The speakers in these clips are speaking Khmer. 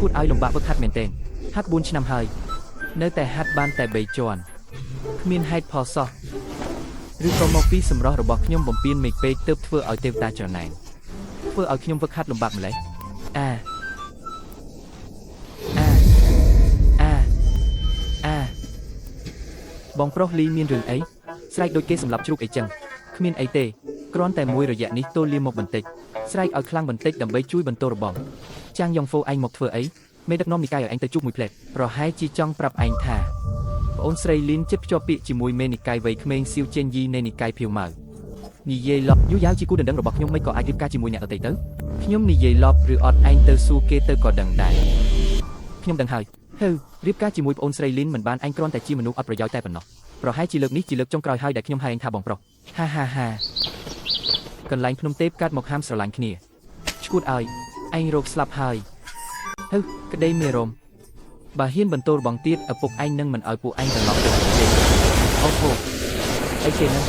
ឈួតឲ្យលំបាកវឹកហាត់មែនទែនហាត់4ឆ្នាំហើយនៅតែហាត់បានតែ3ជាន់គ្មានហេតុផលសោះឬក៏មកពីសម្រស់របស់ខ្ញុំបំពេញមេឃពេកទើបធ្វើឲ្យទេវតាច្រណែនធ្វើឲ្យខ្ញុំវឹកហាត់លំបាកម្លេះអាអាអាអាបងប្រុសលីមានរឿងអីស្រែកដូចគេសម្លាប់ជ្រូកអីចឹងគ្មានអីទេគ្រាន់តែមួយរយៈនេះទោលលាមកបន្តិចស្រែកឲ្យខ្លាំងបន្តិចដើម្បីជួយបន្ទោរបងចាងយ៉ងហ្វូឯងមកធ្វើអីមេដឹកនាំនិកាយឲ្យឯងទៅជួបមួយផ្លែតប្រហែលជាចង់ប្រាប់ឯងថាប្អូនស្រីលីនចិត្តភ្ជាប់ពាក្យជាមួយមេនិកាយវ័យក្មេងសៀវចេនយីនៃនិកាយភៀវម៉ៅនិយាយឡប់យូយ៉ាវជាគូដណ្ដឹងរបស់ខ្ញុំមិនក៏អាចរៀបការជាមួយអ្នកដទៃទៅខ្ញុំនិយាយឡប់ឬអត់ឯងទៅសួរគេទៅក៏ដឹងដែរខ្ញុំដឹងហើយហឺរៀបការជាមួយប្អូនស្រីលីនមិនបានឯងគ្រាន់តែជាមនុស្សអត់ប្រយោជន៍តែប៉ុណ្ណោះប្រហែលជាលើកនេះជាលើកចុងក្រោយហើយដែលខ្ញុំហៅឯងថាបងប្រុសហាហាហាកន្លែងភ្នំទេពកាត់មកហាមស្រឡាញ់គ្នាឈួតឲ្យឯងរោគស្លាប់ហើយហឺក្តីមេរមបើហ៊ានបន្ទោរបងទៀតឪពុកឯងនឹងមិនឲ្យពួកឯងត្រឡប់ទៅវិញទេអូហូអីគេហ្នឹង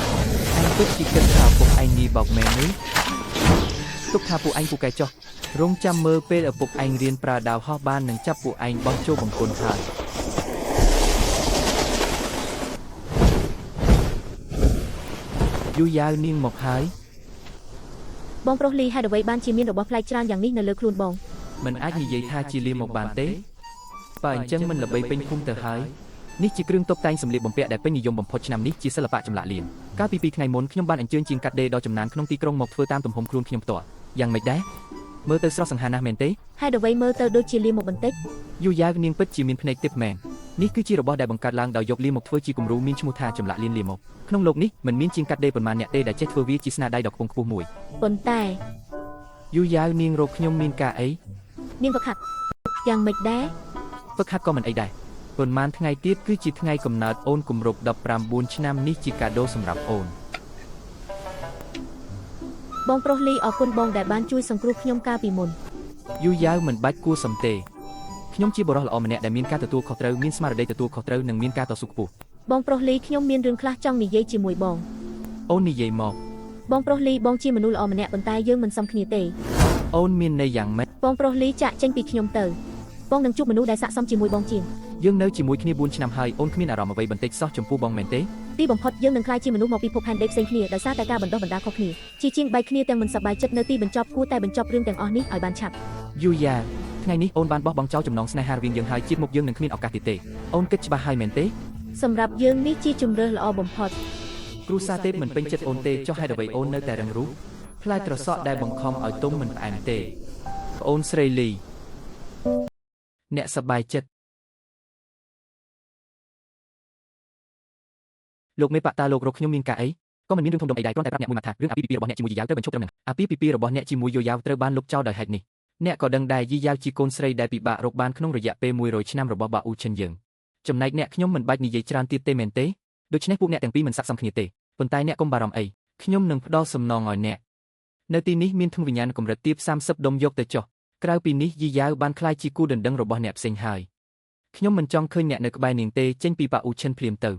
ឯងពិតជាគិតថាឪពុកឯងងាយបោកមែននេះទុកថាពួកឯងពូកែចុះរងចាំមើលពេលឪពុកឯងរៀនប្រើដាវហោះបាននឹងចាប់ពួកឯងបោះចូលបង្គន់ហើយយូរយ៉ាវនាងមកហើយ បងប្រុសលីហេតុអ្វីបានជាមានរបស់ប្លែកច្រើនយ៉ាងនេះនៅលើខ្លួនបង មិនអាចនិយាយថាជាលាមកបានទេបើអញ្ចឹងមិនល្បីពេញភូមិទៅហើយនេះជាគ្រឿងតុបតែងសម្លៀកបំពាក់ដែលពេញនិយមបំផុតឆ្នាំនេះជាសិល្បៈចម្លាក់លៀនកាលពី2ថ្ងៃមុនខ្ញុំបានអញ្ជើញជាងកាត់ដេរដ៏ចំណានក្នុងទីក្រុងមកធ្វើតាមទំហំខ្លួនខ្ញុំផ្ទាល់យ៉ាងម៉េចដែរមើលទៅស្រស់សង្ហាណាស់មែនទេ ហេតុអ្វីមើលទៅដូចជាលាមកបន្តិច យូរយ៉ាវនាងពិតជាមានភ្នែកទិព្វមែននេះគឺជារបស់ដែលបង្កើតឡើងដោយយកលៀនមកធ្វើជាគំរូមានឈ្មោះថាចម្លាក់លៀនលាមកក្នុងលោកនេះមិនមានជាងកាត់ដេរប៉ុន្មានអ្នកទេដែលចេះធ្វើវាជាស្នាដៃដ៏ខ្ពង់ខ្ពស់មួយ ប៉ុន្តែ យូរយ៉ាវនាងរកខ្ញុំមានការអី នាងវឹកហាត់យ៉ាងម៉េចដែរ ហ្វឹកហាត់ក៏មិនអីដែរប៉ុន្មានថ្ងៃទៀតគឺជាថ្ងៃកំណើតអូនគម្រប់19ឆ្នាំនេះជាកាដូសម្រាប់អូន បងប្រុសលីអរគុណបងដែលបានជួយសង្គ្រោះខ្ញុំកាលពីមុន យូរយ៉ាវមិនបាច់គួរសំទេខ្ញុំជាបុរសល្អម្នាក់ដែលមានការទទួលខុសត្រូវមានស្មារតីទទួលខុសត្រូវនិងមានការតស៊ូខ្ពស់ បងប្រុសលីខ្ញុំមានរឿងខ្លះចង់និយាយជាមួយបង អូននិយាយមក បងប្រុសលីបងជាមនុស្សល្អម្នាក់ប៉ុន្តែយើងមិនសមគ្នាទេ អូនមានន័យយ៉ាងម៉េច បងប្រុសលីចាក់ចេញពីខ្ញុំទៅបងនឹងជួបមនុស្សដែលស័ក្តិសមជាមួយបងជាង យើងនៅជាមួយគ្នា4ឆ្នាំហើយអូនគ្មានអារម្មណ៍អ្វីបន្តិចសោះចំពោះបងមែនទេ ទីបំផុតយើងនឹងក្លាយជាមនុស្សមកពីភពផែនដីផ្សេងគ្នាដោយសារតែការបណ្ដុះបណ្ដាលខុសគ្នាជាជាងបែកគ្នាទាំងមិនសប្បាយចិត្តនៅទីបញ្ចប់គួរតែបញ្ចប់រឿងទាំងអស់នេះឲ្យបានឆាប់ យូយ៉ាថ្ងៃនេះអូនបានបោះបង់ចោលចំណងស្នេហារវាងយើងហើយជាតិមុខយើងនឹងគ្មានឱកាសទៀតទេអូនគិតច្បាស់ហើយមែនទេ សម្រាប់យើងនេះជាជំរើសល្អបំផុត គ្រូសាទេពមិនពេញចិត្តអូនទេចុះហេតុអ្វីអូននៅតែរឹងរូសផ្លែត្រសក់ដែលបង្ខំឲ្យទុំមិនផ្អែមទេប្អូនស្រីលីអ្នកសប្បាយចិត្តលោកមេបតាលោករកខ្ញុំមានការអីក៏មិនមានរឿងធំដុំអីដែរគ្រាន់តែប្រាប់អ្នកមួយម៉ាត់ថារឿងអាពាហ៍ពិពាហ៍របស់អ្នកជាមួយយីយ៉ាវត្រូវបញ្ឈប់ត្រឹមហ្នឹងអាពាហ៍ពិពាហ៍របស់អ្នកជាមួយយីយ៉ាវត្រូវបានលុបចោលដោយហេតុនេះអ្នកក៏ដឹងដែរយីយ៉ាវជាកូនស្រីដែលពិបាករកបានក្នុងរយៈពេល100ឆ្នាំរបស់បាអ៊ូឈិនយើងចំណែកអ្នកខ្ញុំមិនបាច់និយាយច្រើនទៀតទេមែនទេដូច្នេះពួកអ្នកទាំងពីរមិនស័ក្តិសមគ្នាទេប៉ុន្តែអ្នកកុំបារម្ភអីខ្ញុំនឹងផ្ដល់សំណងឲ្យអ្នកនៅទីនេះមានធ្ងវិញ្ញាណកម្រិតទាប30ដុំយកទៅចុះក្រៅពីនេះយីយ៉ាវបានក្លាយជាគូដណ្ដឹងរបស់អ្នកផ្សេងហើយខ្ញុំមិនចង់ឃើញអ្នកនៅក្បែរនាងទេចេញពីបាអ៊ូឈិនភ្លាមទៅ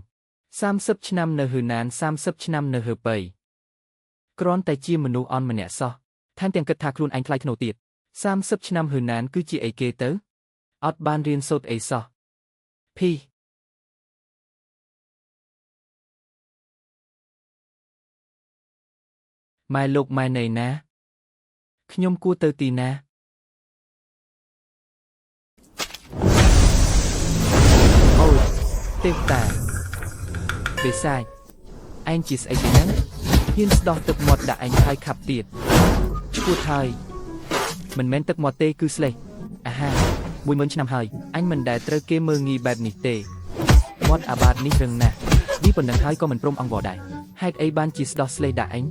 30ឆ្នាំនៅហ៊ឺណាន30ឆ្នាំនៅហ៊ឺប៉ៃគ្រាន់តែជាមនុស្សអន់ម្នាក់សោះថែមទាំងគិតថាខ្លួនឯងថ្លៃថ្នូរទៀត30ឆ្នាំហ៊ឺណានគឺជាអីគេទៅអត់បានរៀនសូត្រអីសោះភីម៉ែលោកម៉ែនៃណាខ្ញុំគួរទៅទីណាអូយទេវតាបិសាចឯងជាស្អីគេហ្នឹងហ៊ានស្ដោះទឹកមាត់ដាក់ឯងហើយខាប់ទៀតឈួតហើយមិនមែនទឹកមាត់ទេគឺស្លេះអាហា10000ឆ្នាំហើយអញមិនដែលត្រូវគេមើងងាយបែបនេះទេមាត់អាបាតនេះរឹងណាស់វាប៉ុណ្ណឹងហើយក៏មិនព្រមអង្វរដែរហេតុអីបានជាស្ដោះស្លេះដាក់ឯង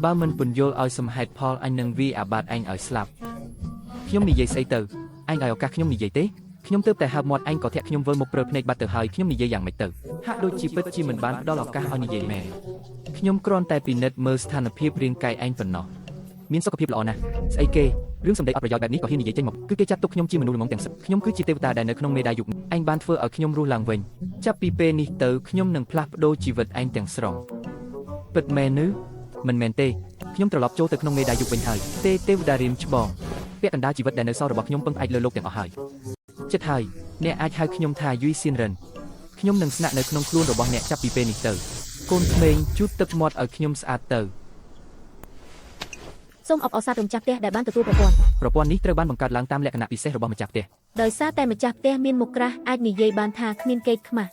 បើមិនពន្យល់ឲ្យសមហេតុផលអញនឹងវាអាបាតឯងឲ្យស្លាប់ខ្ញុំនិយាយស្អីទៅឯងឲ្យឱកាសខ្ញុំនិយាយទេខ្ញុំទើបតែហើបមាត់ឯងក៏ធាក់ខ្ញុំវិលមកព្រើភ្នែកបាត់ទៅហើយខ្ញុំនិយាយយ៉ាងម៉េចទៅហាក់ដូចជាពិតជាមិនបានផ្ដល់ឱកាសឲ្យនិយាយមែនខ្ញុំគ្រាន់តែពិនិត្យមើលស្ថានភាពរាងកាយឯងប៉ុណ្ណោះមានសុខភាពល្អណាស់ស្អីគេរឿងសម្ដីអត់ប្រយោជន៍បែបនេះក៏ហ៊ាននិយាយចេញមកគឺគេចាត់ទុកខ្ញុំជាមនុស្សល្ងងទាំងសឹកខ្ញុំគឺជាទេវតាដែលនៅក្នុងមេដាយុគឯងបានធ្វើឲ្យខ្ញុំរស់ឡើងវិញចាប់ពីពេលនេះទៅខ្ញុំនឹងផ្លាស់ប្ដូរជីវិតឯងទាំងស្រុងពិតមែនឬមិនមែនទេខ្ញុំត្រឡប់ចូលទៅក្នុងមេដាយុគវិញហើយទេទេវតារៀមច្បង ពាក់កណ្ដាលជីវិតដែលនៅសល់របស់ខ្ញុំពឹងផ្អែកលើលោកទាំងអស់ហើយចិត្តហើយអ្នកអាចហៅខ្ញុំថាយុយសៀនរិនខ្ញុំនឹងស្នាក់នៅក្នុងខ្លួនរបស់អ្នកចាប់ពីពេលនេះទៅកូនក្មេងជូតទឹកមាត់ឲ្យខ្ញុំស្អាតទៅ សូមអបអរសាទរម្ចាស់ផ្ទះដែលបានទទួលប្រព័ន្ធ ប្រព័ន្ធនេះត្រូវបានបង្កើតឡើងតាមលក្ខណៈពិសេសរបស់ម្ចាស់ផ្ទះ ដោយសារតែម្ចាស់ផ្ទះមានមុខក្រាស់អាចនិយាយបានថាគ្មានកេរខ្មាស់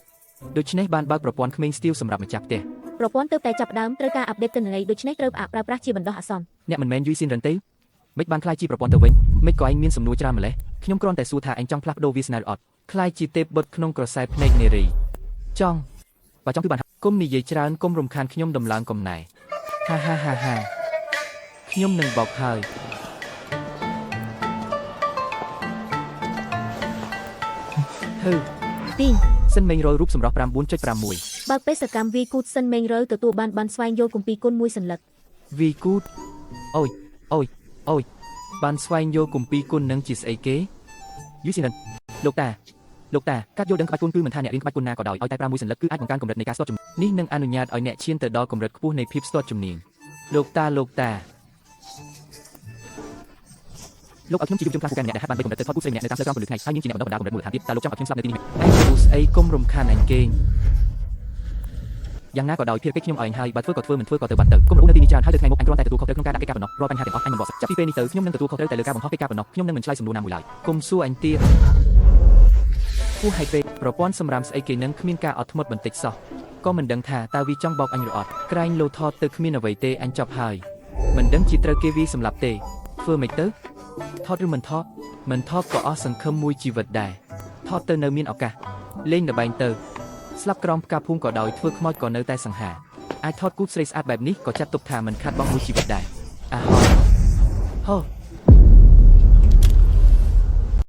ដូច្នេះបានបើកប្រព័ន្ធក្មេងស្ទាវសម្រាប់ម្ចាស់ផ្ទះ ប្រព័ន្ធទើបតែចាប់ផ្ដើមត្រូវការ update ទិន្នន័យដូច្នេះត្រូវផ្អាកប្រើប្រាស់ជាបណ្ដោះអាសន្ន អ្នកមិនមែនយុយសៀនរិនទេមិនបានក្លាយជាប្រព័ន្ធទៅវិញមិនក៏ឯងមានសំណួរច្រើនម្លេះខ្ញុំគ្រាន់តែសួរថាឯងចង់ផ្លាស់ប្ដូរវាសនាឬអត់ក្លាយជាទេពបុត្រក្នុងក្រសែភ្នែកនារីចង់បើចង់គឺបានគុំនិយាយច្រើនគុំរំខានខ្ញុំដំឡើងកំណែហាហាហាហាខ្ញុំនឹងបោកហើយហឺ ទីង សិនមេងរលរូបសម្រស់9.61 បើកបេសកម្មវីគូតសិនមេងរើទទួលបានបានស្វែងយល់គម្ពីរគុណមួយសន្លឹក វីគូតអូយអូយអូយបានស្វែងយល់គម្ពីរគុណនឹងជាស្អីគេយូស៊ីរិនលោកតាលោកតាកាត់យល់ដឹងក្បាច់គុណគឺមិនថាអ្នករៀនក្បាច់គុណណាក៏ដោយឲ្យតែប្រាមួយសន្លឹកគឺអាចបង្កើនកម្រិតនៃការស្ទាត់ជំនាញនេះនឹងអនុញ្ញាតឲ្យអ្នកឈានទៅដល់កម្រិតខ្ពស់នៃភាពស្ទាត់ជំនាញលោកតាលោកតាលោកឲ្យខ្ញុំជាយុវជនខ្លះពូកែម្នាក់ដែលហាត់បានបីកម្រិតទៅថតគូស្រីម្នាក់នៅតាមផ្លូវក្រោមពន្លឺថ្ងៃហើយនាងជាអ្នកបណ្ដុះបណ្ដាលកម្រិតមូលដ្ឋានទៀតតើលោកចង់ឲ្យខ្ញុំស្លាប់នៅទីនេះឯងគូស្អីគុំរំខានអញគេង យ៉ាងណាក៏ដោយភារកិច្ចខ្ញុំឲ្យអញហើយបើធ្វើក៏ធ្វើមិនធ្វើក៏ទៅបានទៅគុំរអ៊ូនៅទីនេះច្រើនហើយទៅថ្ងៃមុខអញគ្រាន់តែទទួលខុសត្រូវក្នុងការដាក់កិច្ចការប៉ុណ្ណោះរាល់បញ្ហាទាំងអស់អញមិនបកស្រាយចាប់ពីពេលនេះទៅខ្ញុំនឹងទទួលខុសត្រូវតែលើការបង្ហោះកិច្ចការប៉ុណ្ណោះខ្ញុំនឹងមិនឆ្លើយសំណួរណាមួយឡើយគុំសួរអញទៀតគួរឲ្យពេកប្រព័ន្ធសម្រាមស្អីគេនឹងគ្មានការអត់ធ្មត់បន្តិចសោះក៏មិនដឹងថាតើវាចង់បោកអញឬអត់ក្រែងលោថតទៅគ្មានអ្វីទេអញចប់ហើយមិនដឹងជាត្រូវគេវាសម្លាប់ទេធ្វើម៉េចទៅថតឬមិនថតមិនថតក៏អស់សង្ឃឹមមួយជីវិតដែរថតទៅនៅមានឱកាសលេងល្បែងទៅ ស្លាប់ក្រោមផ្កាភូមិក៏ដោយធ្វើខ្មោចក៏នៅតែសង្ហាអាចថតគូស្រីស្អាតបែបនេះក៏ចាត់ទុកថាមិនខាត់បង់មួយជីវិតដែរអាហោហោ